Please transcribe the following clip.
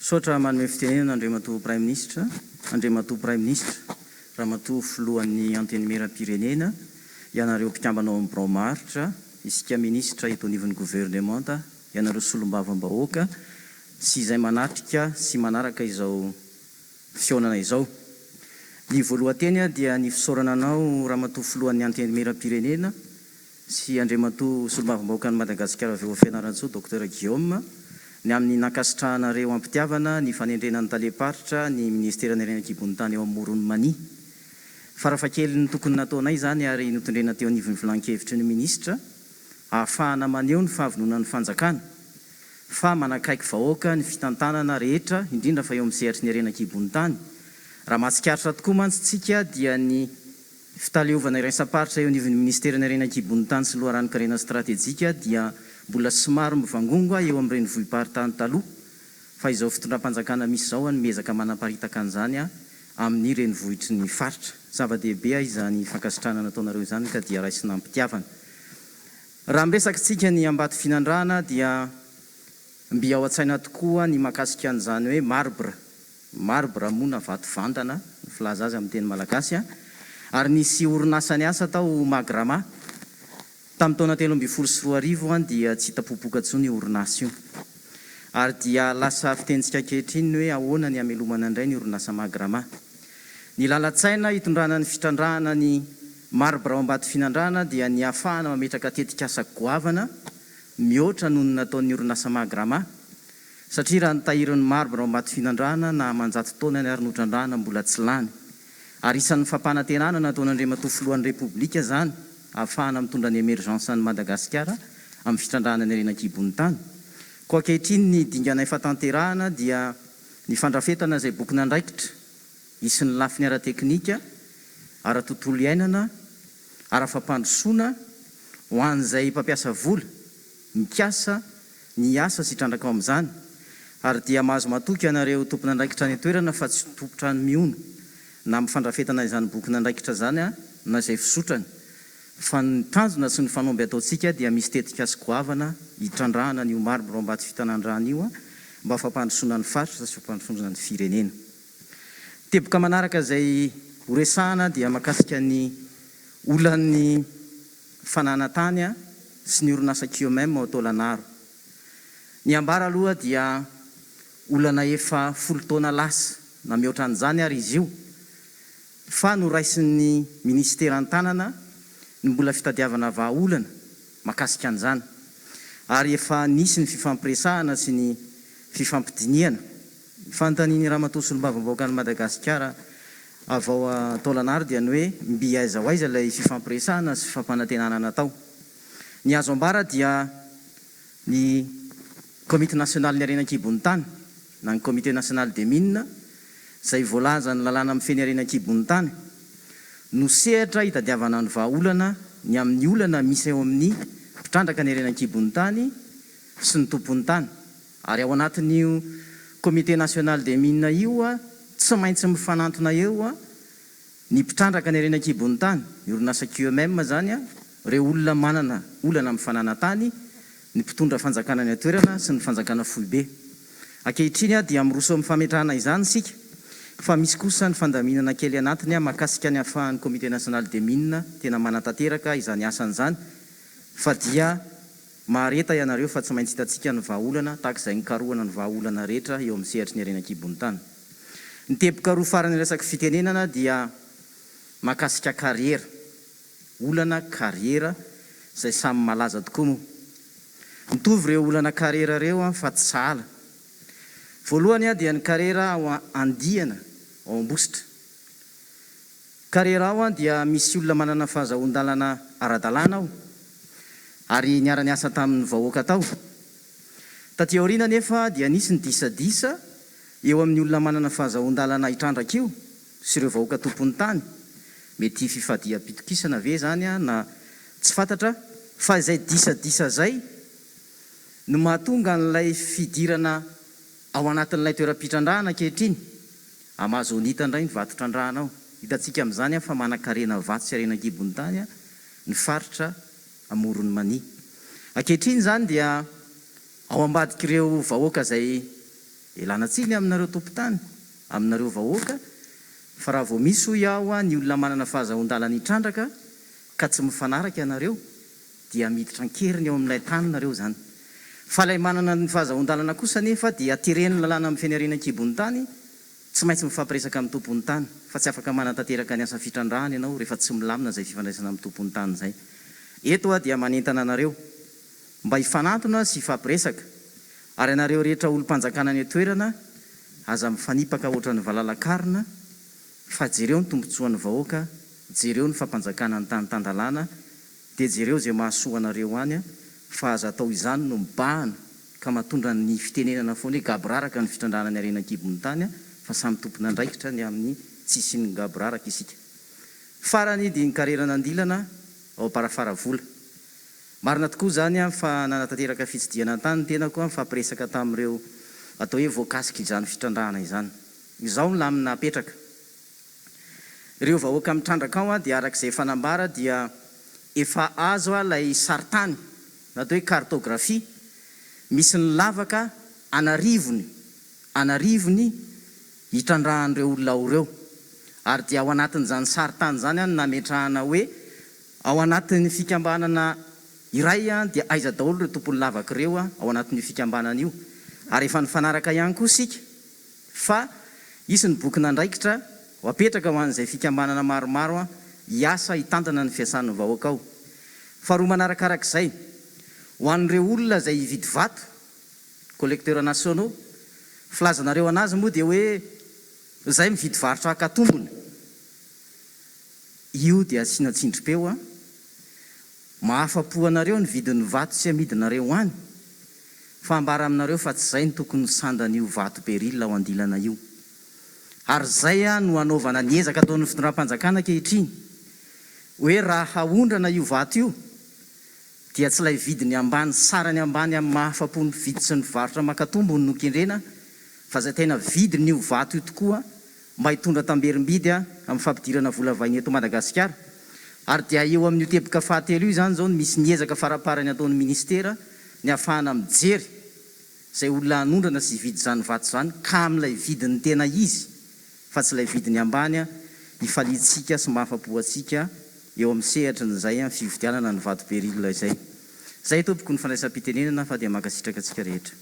Misaotra manome fitenenana Andriamatoa Praiminisitra, Andriamatoa Praiminisitra, Ramatoa Filohan'ny Antenimierampirenena, ianareo mpikambana ao amin'ny Birao Maharitra, isika Minisitra eto anivon'ny Governemanta, ianareo Solombavambahoaka sy izay manatrika sy manaraka izao fihaonana izao. Ny voalohan-teny dia ny fisaorana anao Ramatoa Filohan'ny Antenimierampirenena sy Andriamatoa Solombavambahoakan'i Madagasikara avy ao Fianarantsoa Docteur Guillaume ny amin'ny nankasitrahanareo am-pitiavana ny fanendrena ny Talem-paritra ny Minisiteran'ny Harena an-kibon'ny tany eo Amoron'i Mania. Farafahakeliny tokony nataonay izany ary notondrena teo anivon'ny Filankevitry ny Minisitra ahafahana maneho ny fahavononan'ny fanjakana fa manakaiky vahoaka ny fitantanana rehetra indrindra fa eo amin'ny sehatry ny harena an-kibon'ny tany. Raha mahatsikaritra tokoa mantsy tsika dia ny fitaleovana iraisam-paritra eo anivon'ny Minisiteran'ny harena an-kibon'ny tany sy loharanon-karena stratejika dia mbola somary mivangongo eo amin'ny renivohi-paritany taloha fa izao fitondram-panjakana misy izao no miezaka manaparitaka an'izany amin'ny renivohitry ny faritra. Zava-dehibe izany fankasitrahana nataonareo izany ka dia raisina am-pitiavana. Raha miresaka isika ny Ambatofinandrahana dia mby ao an-tsaina tokoa ny mahakasika an'izany hoe marbre, marbre moa na vato vandana ny filaza azy amin'ny teny malagasy, ary nisy orinasa niasa tao Magrama. Tamin'ny taona 2013 dia tsy hita popoka intsony io orinasa io. Ary dia lasa fitenintsika ankehitriny ny hoe ahoana ny hamelomana indray ny orinasa Magrama. Ny lalan-tsaina hitondrana ny fitrandrahana ny marbre ao Ambatofinandrahana dia ny hahafahana mametraka tetikasa goavana mihoatra noho ny nataon'ny orinasa Magrama satria raha ny tahirin'ny marbre ao Ambatofinandrahana na aman-jato taonany ary notrandrahana mbola tsy lany. Ary isan'ny fampanantenana nataon'Andriamatoa Filohan'ny Repoblika izany ahafahana mitondra ny emergence an'i Madagasikara amin'ny fitrandrahana ny harena an-kibon'ny tany. Koa ankehitriny ny dingana efa tanterahana dia ny fandrafetana izay bokin'andraikitra hisy ny lafiny ara-teknika, ara-tontolo iainana, ara-fampandrosoana ho an'izay mpampiasa vola mikasa ny hiasa sy hitrandraka ao amin'izany ary dia mahazo matoky ianareo tompon'andraikitra any an-toerana fa tsy tompon-trano mihono na amin'ny fandrafetana izany bokin'andraikitra izany na izay fizotrany fa ny tanjona sy ny fanaomby ataontsika dia misy tetikasa goavana hitrandrahana an'io marbre Ambatofitanandrana io mba fampandrosoana ny faritra sy fampandrosoana ny firenena. Teboka manaraka izay horesahana dia mahakasika ny olan'ny fananan-tany sy ny orinasa Kiomem ao Taolagnaro. Ny ambara aloha dia olana efa 10 taona lasa na mihoatra an'izany ary izy io fa noraisin'ny minisitera an-tanana ny mbola fitadiavana vahaolana mahakasika an'izany ary efa nisy ny fifampiresahana sy ny fifampidinihana. Ny fanontanian'i Ramatoa Solombavambahoakan'i Madagasikara avy ao Taolagnaro dia ny hoe mby aiza ho aiza ilay fifampiresahana sy fampanantenana natao. Ny azo ambara dia ny Komity Nasionalin'ny Harena an-kibon'ny tany na ny Comité National des Mines izay voalazan'ny lalàna mifehy ny harena an-kibon'ny tany no sehatra hitadiavana ny vahaolana ny amin'ny olana misy eo amin'ny mpitrandraka ny harena an-kibon'ny tany sy ny tompon'ny tany. Ary ao anatin'io Comité National des Mines io tsy maintsy mifanantona eo ny mpitrandraka ny harena an-kibon'ny tany, ny orinasa QMM izany, ireo olona manana olana amin'ny fananan-tany, ny mpitondra fanjakana any an-toerana sy ny fanjakana foibe. Ankehitriny dia miroso amin'ny fametrahana izany isika fa misy kosa ny fandaminana kely anatiny mahakasika ny ahafahan'ny Comité National des Mines tena manatanteraka izany asany izany fa dia Mahareta ianareo fa tsy maintsy hitantsika ny vahaolana tahaka izay nikarohana ny vahaolana rehetra eo amin'ny sehatry ny harena an-kibon'ny tany. Ny teboka roa farany resaky fitenenana dia mahakasika kariera. Olana kariera izay samy malaza tokoa moa. Mitovy ireo olana kariera ireo fa tsy sahala. Voalohany dia ny kariera ao andiana ao Ambositra. Carrière ao dia misy olona manana fahazahoan-dalana ara-dalàna ao ary niara-niasa tamin'ny vahoaka tao. Taty aoriana anefa dia nisy ny disadisa eo amin'ny olona manana fahazahoan-dalana hitrandraka io sy ireo vahoaka tompon'ny tany. Mety fifadiam-pitokisana ve izany na tsy fantatra fa izay disadisa izay no mahatonga an'ilay fidirana ao anatin'ilay toeram-pitrandrahana ankehitriny. Amazonita indray ny vato trandrahana ao. Hitantsika amin'izany fa manankarena vato sy harena an-kibon'ny tany ny faritra amoron'i Mania. Ankehitriny izany dia ao ambadik'ireo vahoaka izay. Ialana tsiny aminareo tompon-tany, aminareo vahoaka, fa raha vao misy hoy aho ny olona manana fahazahoan-dalana hitrandraka ka tsy mifanaraka ianareo dia miditra an-keriny ao amin'ilay tany nareo izany. Fa ilay manana ny fahazahoan-dalana kosa anefa dia teren'ny lalàna mifehy ny harena an-kibon'ny tany, tsy maintsy mifampiresaka amin'ny tompon'ny tany, fa tsy afaka manatanteraka ny asa fitrandrahana ianao rehefa tsy milamina izay fifandraisana amin'ny tompon'ny tany izay. Eto aho dia manentana anareo mba hifanantona sy hifampiresaka, ary ianareo rehetra olom-panjakana any an-toerana, aza mifanipaka ohatran'ny valala-karona, fa jereo ny tombontsoan'ny vahoaka, jereo ny fampanjakana ny tany tan-dalàna, dia jereo izay mahasoa anareo any fa aza atao izany no mibahana ka mahatondra ny fitenenana foana hoe gaboraraka ny fitrandrahana ny harena an-kibon'ny tany fa samy tompon'andraikitra ny amin'ny tsy hisian'ny gaboraraka isika. Farany dia ny kareran'andilana ao Amparafaravola. Marina tokoa izany fa nanatanteraka fitsidihana an-tany ny tenako nifampiresaka tamin'ireo atao hoe voakasik'izany fitrandrahana izany. Izao ny lamina apetraka. Ireo vahoaka mitrandraka ao dia araka izay efa nambara dia efa azo ilay sarintany na atao hoe cartographie misy ny lavaka an'arivony an'arivony hitrandrahan'ireo olona ao ireo ary dia ao anatin'izany sarintany izany no nametrahana hoe ao anatin'ny fikambanana iray dia aiza daholo ireo tompon'ny lavaka ireo ao anatin'io fikambanana io ary efa nifanaraka ihany koa isika Fa hisy ny bokin'andraikitra ho apetraka ho an'izay fikambanana maromaro hiasa hitantana ny fiasan'ny vahoaka ao. Faharoa manarakarak'izay, ho an'ireo olona izay hividy vato, collecteurs nationaux, filazanareo an'azy moa dia hoe izay mividy varotra haka tombony. Io dia asiana tsindrim-peo an! Mahafa-po anareo ny vidin'ny vato tsy amidinareo any, fa ambara aminareo fa tsy zay no tokony ho sandan'io vato beryl ao andilana io. Ary zay no anaovana ny ezaka ataon'ny fitondram-panjakana ankehitriny, hoe raha haondrana io vato io dia tsy ilay vidiny ambany sarany ambany amin'ny mahafa-po ny mpividy sy ny mpivarotra maka tombony no kendrena fa zay tena vidin'io vato io tokoa mba hitondra tamberim-bidy amin'ny fampidirana vola vahiny eto Madagasikara. Ary dia eo amin'io teboka fahatelo io izany izao no misy ny ezaka faraparany ataon'ny Minisitera ny hahafahana mijery izay olona hanondrana sy hividy izany vato izany ka amin'ilay vidiny tena izy fa tsy ilay vidiny ambany hifaliantsika sy mahafa-po antsika eo amin'ny sehatry ny izay fividianana ny vato beryl izay. Izay tompoko ny fandraisam-pitenenana fa dia mankasitraka antsika rehetra.